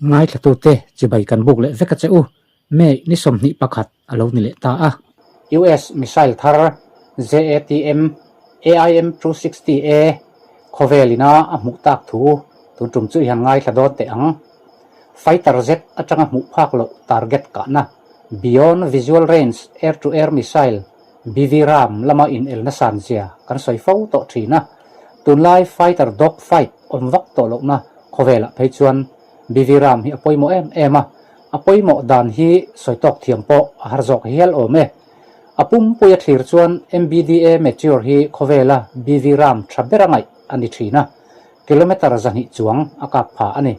Ngaithlatute chibai kan buk leh vek a che u, May ni 21 a lo ni leh ta a. US missile thar JATM AIM 260A khawvel ina a hmuh tak thu tun tum chu i han ngaithla dawn teh ang. Fighter jet atanga hmuh phak loh target kahna Beyond Visual Range Air-to-Air Missile, BVRAM, lama inelna san zia kan sawi fo tawh thin a. Tunlai fighter dog fight awm vak tawh lohna khawvelah phei chuan BVRAM hi a pawimawh em em a, a pawimawh dan hi sawi tawk thiam pawh a har zawk hial awm e. A pumpui a thlir chuan MBDA Meteor hi khawvela BVRAM tha bera ngaih a ni thin a, kilometre 200 chuang a kap pha a ni.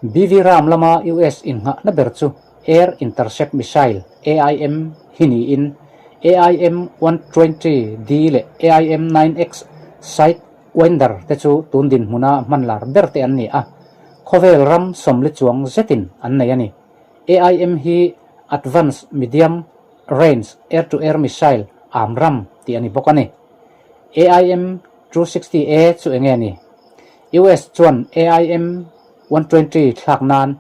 BVRAM lama US innghahna ber chu Air Intercept Missile, AIM, hi niin AIM 120D leh AIM 9X Sidewinder te chu tun dinhmuna hman lar ber te an ni a, khawvel ram 40 chuang zetin an nei a ni. AIM hi Advanced Medium Range Air-to-Air Missile, AMRAAM, tih a ni bawk a ni. AIM 260A chu enge ni? US chuan AIM 120 thlak nan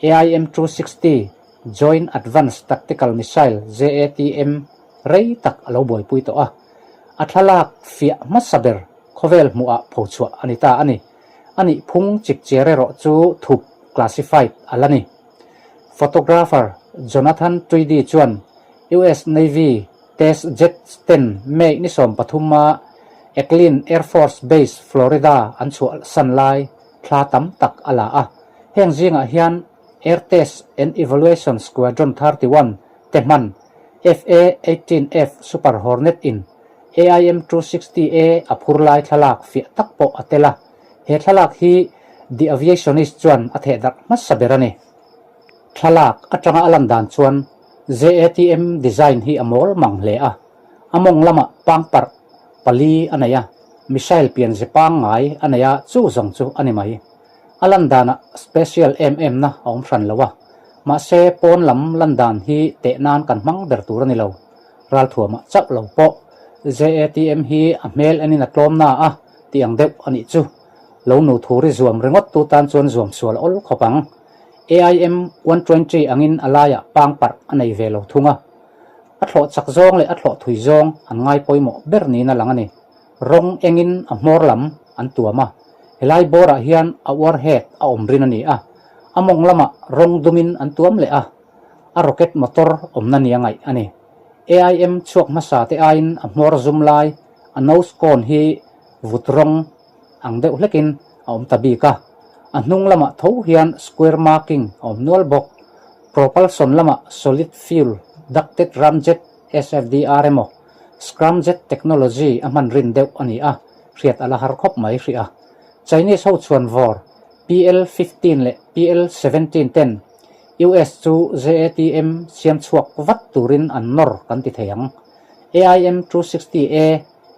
AIM 260 Joint Advanced Tactical Missile, JATM, rei tak a lo buaipui tawh a. A thlalak fiah hmasa ber khawvel hmuhah phochhuah a ni ta a ni. A nih phung chipchiar erawh chu thup, classified, a la ni. Photographer Jonathan Tweedy chuan US Navy test jets ten May ni 13 a Eglin Air Force Base, Florida an chhuah san lai thla tam tak a la a. Heng zingah hian Air Test and Evaluation Squadron 31 te hman FA-18F Super Hornet in AIM 260A a phur lai thlalak fiah tak pawh a tel a. He thlalak hi The Aviationist chuan a thehdarh hmasa ber a ni. Thlalak atanga a lan dan chuan JATM design hi a mawl mang hle a, a mawng lamah pangparh pali a nei a, missile pian ze pangngai a nei a, chu zawng chu a ni mai. A lan danah special em em na a awm hran lo a, mahse pawn lam lan dan hi teh nan kan hmang ber tur a ni lo. Ralthuamah chauh lo pawh JATM hi a hmel enin a tlawm na a tih ang deuh a nih chu. Lo nu thuri zuam ringawt tu tan chuan zuam sual awl khawp ang. AIM 120 angin a laiah pangparh a nei ve lo thung a. A thlawh chak zawng leh a thlawh thui zawng an ngai pawimawh ber niin a lang a ni. Rawng engin a hmawr lam an tuam a, helai bawrah hian a warhead a awm rin a ni a, a mawng lamah rawng dumin an tuam leh a, a rocket motor awmna nia ngaih a ni. AIM chhuak hmasa te aiin a hmawr zum lai, a nose cone hi vut rawng ang deuh hlekin a awm ta bik a, a hnung lamah tho hian square marking a awm nual bawk. Propulsion lamah solid fuel ducted ramjet, SFDR, emaw scramjet technology a hman rin deuh a ni a, hriat a la har khawp mai hrih a. Chinese ho chhuan vawr PL 15 leh PL 17 ten US chu JATM siam chhuak vat turin an nawr kan ti thei ang. AIM 260A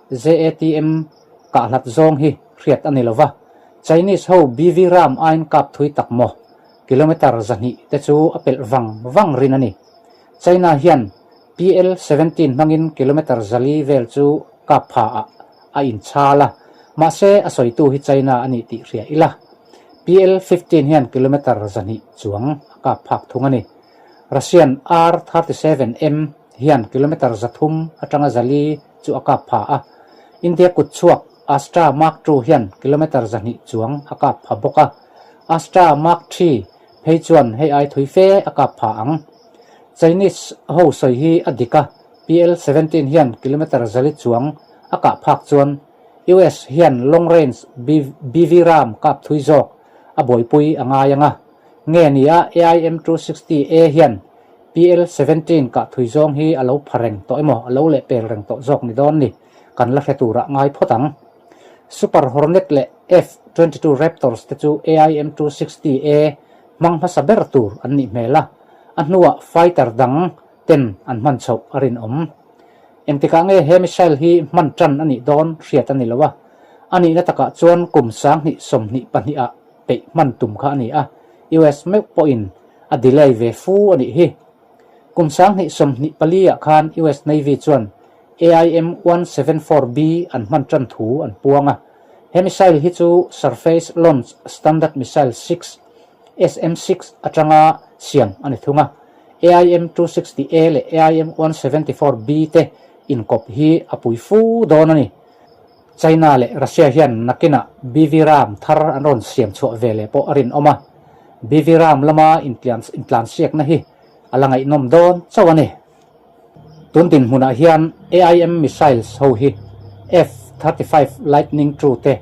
JATM kah hlat zawng hi hriat a ni lo va, Chinese ho BV ram aiin kap thui tak maw? Kilometre 200 te chu a pelh vang vang rin a ni. China hian PL 17 hmangin kilometre 400 vel chu kap pha ah a inchhal a, mahse a sawitu hi China a nih tih hria ila. PL 15 hian kilometre 200 chuang a kap phak thung a ni. Russian R 37 M hian kilometre 300 atanga 400 chu a kap pha a, India kut chhuak Astra Mark ii hian kilometre 200 chuang a kap pha bawk a, Astra Mark ii phei chuan hei ai thui fe a kap pha ang. Chinese ho sawi hi a dik a, PL 17 hian kilometre 400 chuang a kah phak chuan US hian long range BV ram kap thui zawk a buaipui a ngai ang a. Nge ni a AIM 260A hian PL 17 kah thui zawng hi a lo pha reng tawh emaw a lo leh pel reng tawh zawk ni dawn ni, kan la hre turah ngai phawt ang. Super Hornet leh F-22 Raptors te chu AIM 260A hmang hmasa ber tur an nih hmel a, a hnuah fighter dang ten an hman chhoh a rinawm. Engtikah nge he missile hi hman tan a nih dawn hriat a ni lo a, a nihna takah chuan kum 2022 ah peih hman tum kha a ni a, US meuh pawhin a delay ve fu a nih hi. Kum 2024 ah khan US Navy chuan AIM 174B an hman tan thu an puang a. He missile hi chu Surface Launch Standard Missile 6, SM-6 atanga siam a ni thung a. AIM-260A leh AIM-174B te inkawp hi a pui fu dawn a ni. China leh Russia hian nakinah BV ram thar an rawn siam chhuah ve leh pawh a rinawm a. BV ram lama intlansiakna hi a la ngaihnawm dawn chauh a ni. Tun dinhmunah hian AIM missiles ho hi F-35 Lightning II te,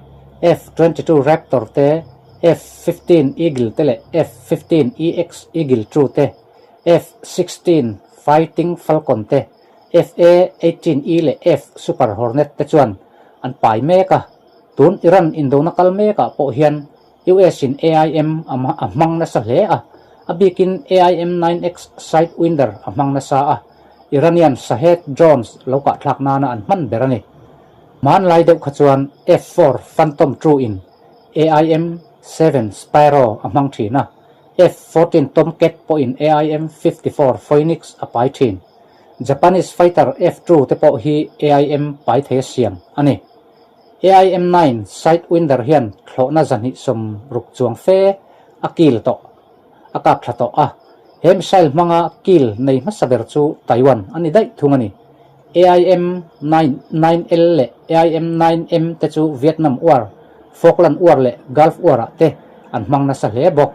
F-22 Raptor te, F-15 Eagle te leh F-15EX Eagle II te, F-16 Fighting Falcon te, F-A-18E leh F Super Hornet te chuan an pai mek a. Tun Iran indona kal mekah pawh hian US in AIM a hmang nasa hle a, a bikin AIM 9X Sidewinder a hmang nasa a, Iranian Shahed drones lo kahthlak nana an hman ber a ni. Hmanlai deuh kha chuan F-4 Phantom II in AIM 7 Sparrow a hmang thin a, F-14 Tomcat pawhin AIM 54 Phoenix a pai thin. Japanese fighter F-2 te pawh hi AIM pai thei a siam a ni. AIM-9 Sidewinder hian thlawhna 260 chuang fe a kil tawh, a kap thla tawh a. He missile hmanga kil nei hmasa ber chu Taiwan a ni daih thung a ni. AIM-9L leh AIM-9M te chu Vietnam War, Falkland War leh Gulf War-ah te an hmang nasa hle bawk.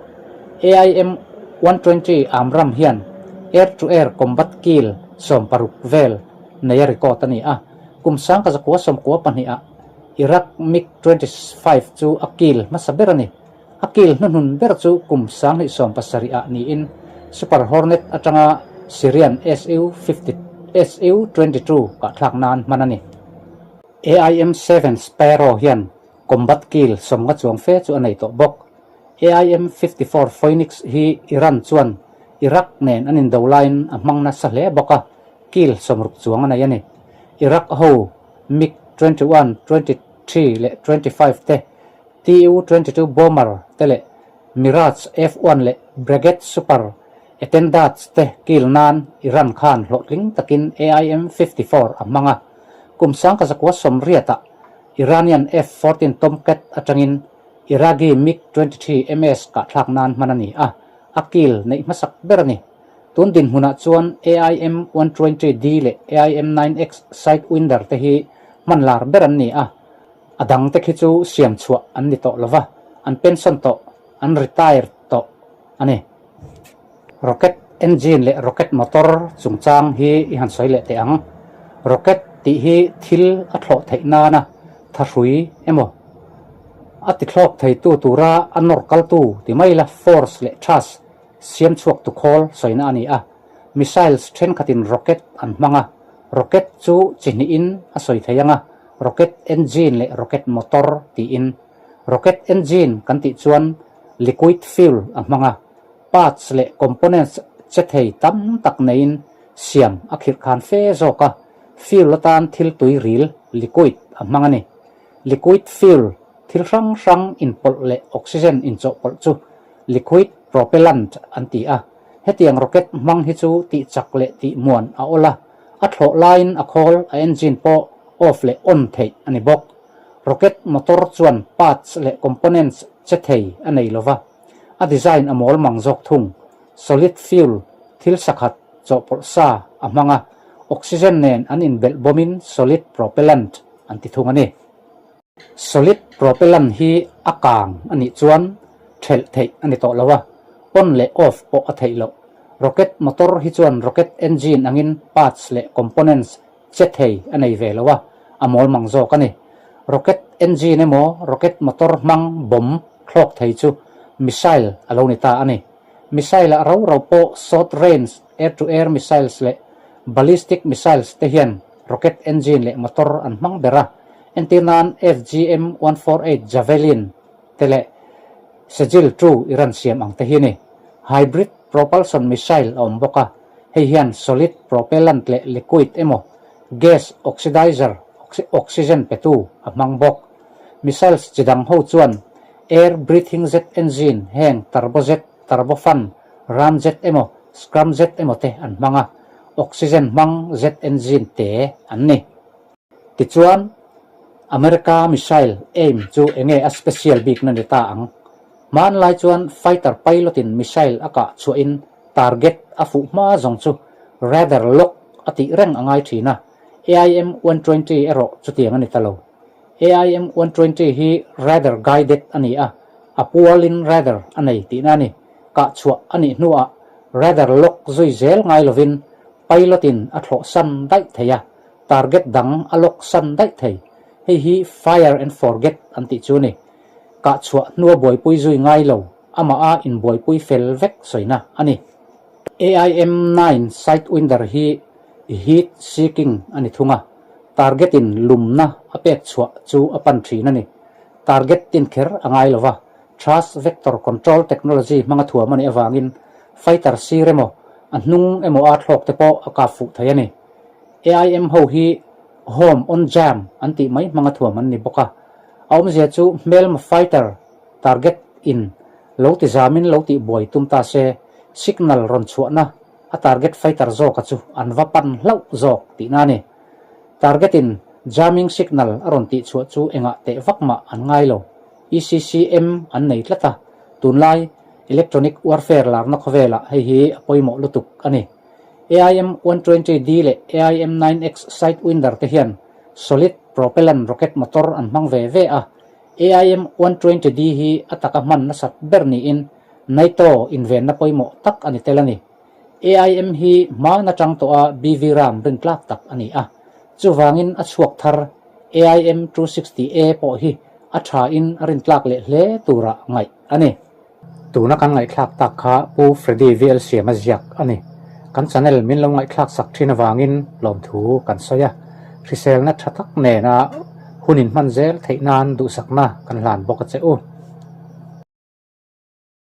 AIM-120 Amram hian air-to-air combat kil 60 vel nei a record a ni a. Kum 1992 ah Iraq MiG 25 chu a kil hmasa ber a ni. A kil hnuhnun ber chu kum 2017 ah niin Super Hornet atanga Syrian Su-50 Su-22 kahthlak nan hman a ni. AIM-7 Sparrow hian combat kil 50 chuang fe chu a nei tawh bawk. AIM-54 Phoenix hi Iran chuan Iraq nen an indo laiin a hmang nasa hle bawk a, kil 60 chuang a nei a ni. Iraq ho MiG 21, 23 leh 25 te, Tu-22 bomber te leh Mirage F-1 leh Breguet Super Etendards te kil nan Iran khan hlawhtling takin AIM-54 a hmang a. Kum 1980 ah Iranian F-14 Tomcat atangin Iraqi MiG 23 MS kahthlak nan hman a ni a, a kil neih hmasak ber a ni. Tun dinhmunah chuan AIM 120D leh AIM 9X Sidewinder te hi hman lar ber an ni a, a dang te khi chu siam chhuah an ni tawh lova, an pension tawh, an retire tawh a ni. Rocket engine leh rocket motor chungchang hi i han sawi leh teh ang. Rocket tih hi thil a thlawh theih nana thahrui emaw a tithlawk theitu tura a nawr kaltu ti mai la force leh thrust Siam chhuak tu khawl sawina a ni a, missiles thenkhatin rocket an hmang a, rocket chu chi hnihin a sawi thei ang a, rocket engine leh rocket motor tiin. Rocket engine kan tih chuan liquid fuel a hmang a, parts leh components che thei tam tak neiin siam a khirh khan fe zawk a, fuel atan thil tui ril, liquid, a hmang a ni. Liquid fuel thil hrang hrang inpawlh leh oxygen inchawhpawlh chu Liquid propellant an ti a, hetiang rocket hmang hi chu tih chak leh tih muan a awl a, a thlawh laiin a khawl, a engine pawh off leh on theih a ni bawk. Rocket motor chuan parts leh components che thei a nei lova, a design a mawl mang zawk thung. Solid fuel, thil sakhat, chawhpawlh sa a hmang a, oxygen nen an inbelh bawmin solid propellant an ti thung a ni. Solid propellant hi a kang a nih chuan thelh theih a ni tawh lo a, on leh off pawh a theih loh. Rocket motor hi chuan rocket engine angin parts leh components che thei a nei ve lo a, a mawl mang zawk a ni. Rocket engine emaw rocket motor hmang bomb thlawk thei chu missile a lo ni ta a ni. Missile-ah rau rau pawh short range air-to-air missiles leh ballistic missiles te hian rocket engine leh motor an hmang ber a. Entir nan FGM 148 Javelin te leh Sejil 2 Iran siam ang te hi a ni. Hybrid propulsion missile a awm bawk a, hei hian solid propellant leh liquid emaw gas oxidizer, oxygen petu, a hmang bawk. Missiles chi dang ho chuan air breathing jet engine heng turbojet, turbofan, ramjet emaw scramjet emaw te an hmang a, oxygen hmang jet engine te an ni. Tichuan, America missile aim chu enge a special bikna ni ta ang? Hmanlai chuan fighter pilot in missile a kah chhuahin target a fuh hma zawng chu radar lock a tih reng a ngai thin a, AIM 120 erawh chutiang a ni ta lo. AIM 120 hi radar guided a ni a, a pualin radar a nei tihna a ni. Kah chhuah a nih hnuah radar lock zui zel ngai lovin pilot in a thlawh san daih thei a, target dang a lock san daih thei. Hei hi fire and forget an tih chu a ni. Kah chhuah hnua buaipui zui ngai lo, amah a inbuaipui fel vek sawina a ni. AIM-9 Sidewinder hi heat seeking a ni thung a, target in lumna a pek chhuah chu a pan thin a ni. Target tin kher a ngai lo va, thrust vector control technology hmanga thuam a nih avangin fighter sir emaw, a hnung emaw a thlawk te pawh a kap fuh thei a ni. AIM ho hi home on jam an tih mai hmanga thuam an ni bawk a, a awmzia chu hmelma fighter target in lo ti zamin lo tih buai tum ta se, signal rawn chhuahna a target fighter zawka chu an va pan hlauh zawk tihna a ni. Target in jamming signal a rawn tih chhuah chu engah teh vak mah an ngai lo. ECCM an nei tlat a, tunlai electronic warfare larna khawvelah hei hi a pawimawh lutuk a ni. AIM 120D leh AIM 9X Sidewinder te hian solid propellant rocket motor an hmang ve ve a, AIM 120D hi a taka hman nasat ber niin NATO invenna pawimawh tak a ni tel a ni. AIM hi hma natang tawha BV ram rintlak tak a ni a, chuvangin a chhuak thar AIM 260A pawh hi a thain a rintlak leh hle tura ngaih a ni. Tuna kan ngaihthlak tak kha Pu Freddy VL Siama ziak a ni. Kan channel min lo ngaihthlak sak thin avangin lawmthu kan sawi a, hriselna tha tak nena hun inhman zel theih nan duhsakna kan hlan bawk a che u.